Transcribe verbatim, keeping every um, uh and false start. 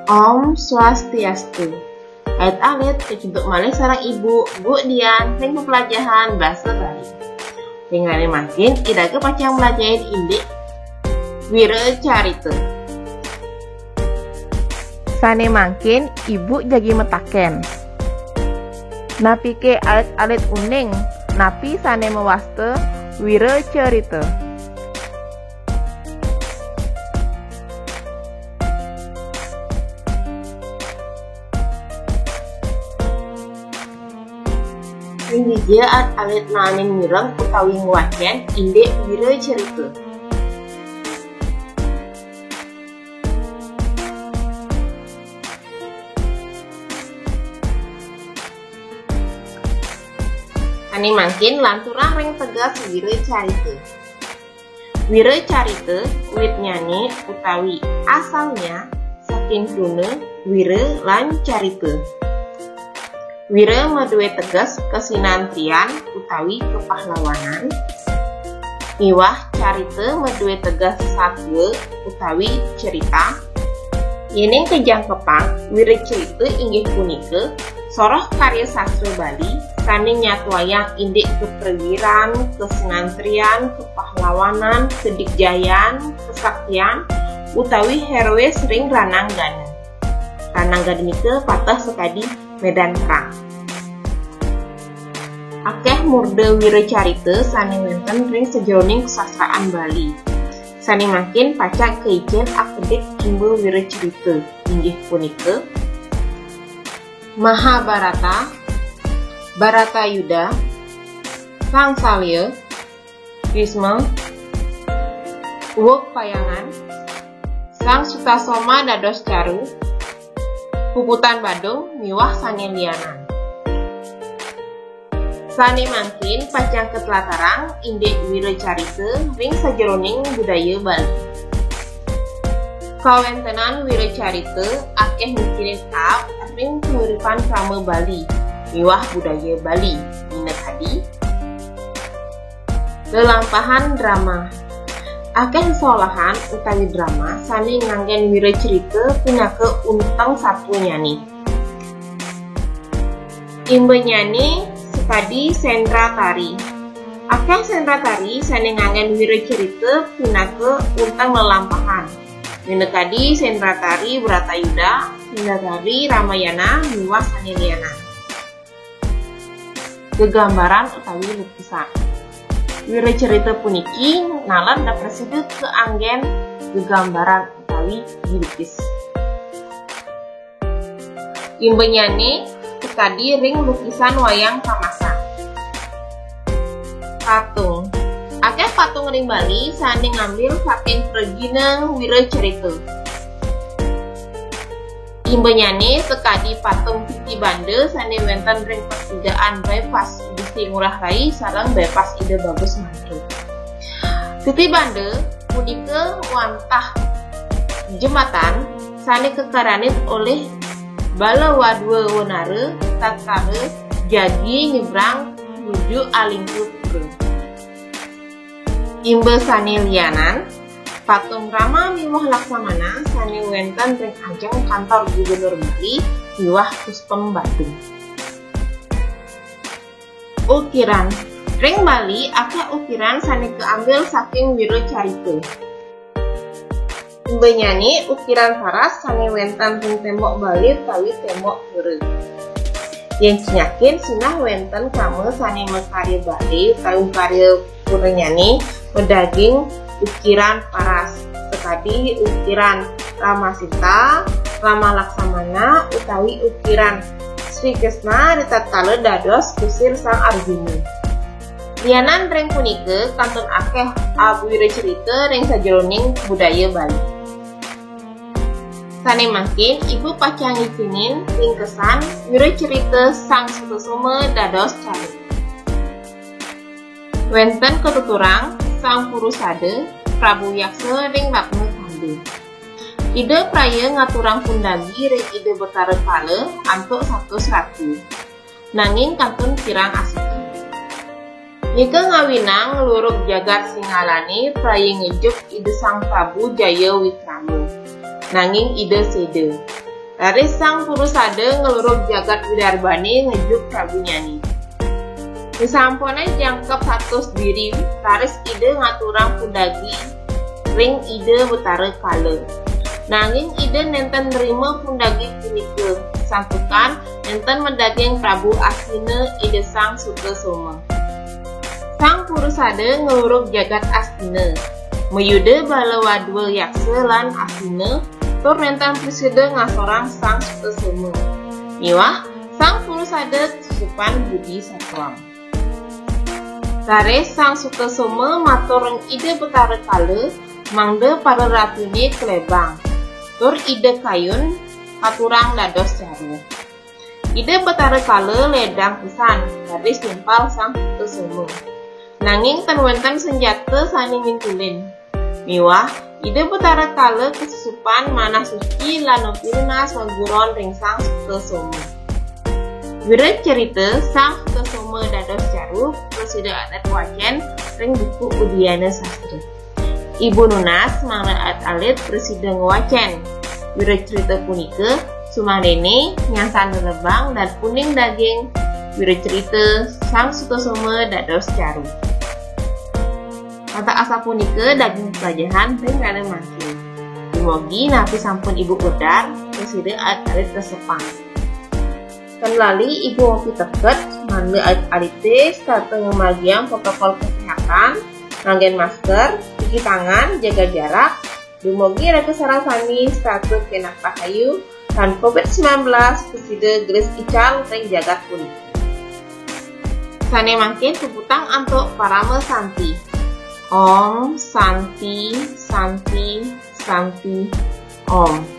Om Swastiastu. Alit-alit, kacunduk malih sareng Ibu, Bu Dian, ring pepelajahan basa Bali. Ring rahina mangkin, Ida pacang mlajahin indik wiracarita. Sane mangkin, Ibu jagi mataken. Napike alit-alit uning, napi sane mawasta wiracarita? Ring dija alit-alit naenin mireng utawi ngwacen indik wiracarita? Sane mangkin lanturang ring teges wiracarita. Wiracarita witnyane utawi asalnya saking kruna wira lan carita. Wira madue teges kasinantrian utawi kapahlawanan, miwah carita madue teges satua utawi cerita. Yening kajangkepang, wiracarita inggih punika soroh karya sastra Bali sane nyatuayang indik kaprawiran, kasinantrian, kapahlawanan, kadigjayan, kasaktian, utawi herois ring ranang gana. Ranang gana nika pateh sakadi medan perang. Akeh murda wiracarita sane wenten ring sajeroning kasastraan Bali. Sane mangkin pacang kaicen akedik imba wiracarita, inggih punika Mahabharata, Bharatayuddha, Sang Salya, Bhisma, Uwug Payangan, Sang Sutasoma dados Caru, Puputan Badung miwah sane lianan. Sane mangkin pacang katlatarang indik wiracarita ring sajeroning budaya Bali. Kawentenan wiracarita akeh mikirin taep ring panguripan krama Bali miwah budaya Bali, minakadi lelampahan drama. Akeh solahan utawi drama sane nganggen wiracarita pinaka unteng satwanyane. Imbanyane sakadi sendratari. Akeh sendratari sane nganggen wiracarita pinaka unteng lelampahan. Minakadi sendratari Bratayuda, sendratari Ramayana, miwah sane lianan. Gegambaran utawi lukisan. Wiracarita puniki naled daprasida kaanggen gegambaran utawi dilukis. Imbanyane sakadi ring lukisan wayang kamasan. Patung. Akeh patung ring Bali sane ngambil saking pragina wiracarita. Imbanyane sakadi patung Titi Banda sane wenten ring pertigaan bypass Gusti Ngurah Rai sareng bypass Ida Bagus Mantra. Titi Banda punika wantah jembatan sane kakaranit olih bala wadwa wanara tatkala jagi nyebrang nuju Alingkapura. Imba sane lianan, patung Rama miwah Laksamana sane wenten ring ajeng kantor Gubernur Bali miwah Puspem Badung. Ukiran. Ring Bali akeh ukiran sane kaambil saking wiracarita. Imbanyane ukiran paras sane wenten ring tembok Bali utawi tembok pura. Yen cingakin sinah wenten krama sane makarya Bali utawi makarya puranyane madaging ukiran paras, sakadi ukiran Rama Sita, Rama Laksamana, utawi ukiran Sri Krishna ritatkala dados kusir Sang Arjuna. Lianan ring punika kantun akeh awiracarita ring sajeroning budaya Bali. Sane mangkin, Ibu pacang ngicinin ringkesan wiracarita Sang Sutasoma dados Caru. Wenten katuturang Sang Purusada, Prabu Yaksa ring Ratna Kanda. Ida praya ngaturang pundagi ring Ida Betara Kala antuk satus ratu. Nanging kantun kirang asiki. Nika ngawinang nglugrug jagat Singgalane praya ngejuk Ida Sang Prabu Jaya Wikrama. Nanging Ida seda. Raris Sang Purusada nglurug jagat Widarbane ngejuk Prabu Nyani. Sasampune jangkep satus diri, raris Ida ngaturang pundagi ring Ida Betara Kala. Nanging Ida nenten nrima pundagi punika, santukan nenten madaging Prabu Astina Ida Sang Sutasoma. Sang Purusada nglurug jagat Astina, mayuda bala wadwa yaksa lan Astina, tur nenten prasida ngasorang Sang Sutasoma. Miwah Sang Purusada kasusupan budi satwam. Raris Sang Sutasoma matur ring Ida Betara Kala mangda para ratune kalebang, tur Ida kayun katurang dados caru. Ida Betara Kala ledang pisan, raris nimpal Sang Sutasoma. Nanging tan wenten senjata sane mintulin. Miwah Ida Betara Kala kasusupan manah suci lan mapinunas maguron ring Sang Sutasoma. Wiracarita Sang Sutasoma dados caru prasida alit wacen ring buku Udiana Sastra. Ibu nunas mangda alit-alit prasida ngwacen wiracarita punika, sumangdene nyasan lelebang dan uning daging wiracarita Sang Sutasoma dados caru. Kata asapunika daging pelajahan ring rena mangkin. Dumugi napi sampun Ibu utar, prasida alit-alit resepang. Tan lali Ibu mapiteket, mangda alit-alite setata ngamargiang protokol kesehatan, nganggen masker, cuci tangan, jaga jarak, dumugi raga sareng sami setata kenak rahayu, lan covid sembilan belas prasida gelis ical ring jagat puniki. Sane mangkin puputang antuk Parama Santi. Om Santi, Santi, Santi, Om.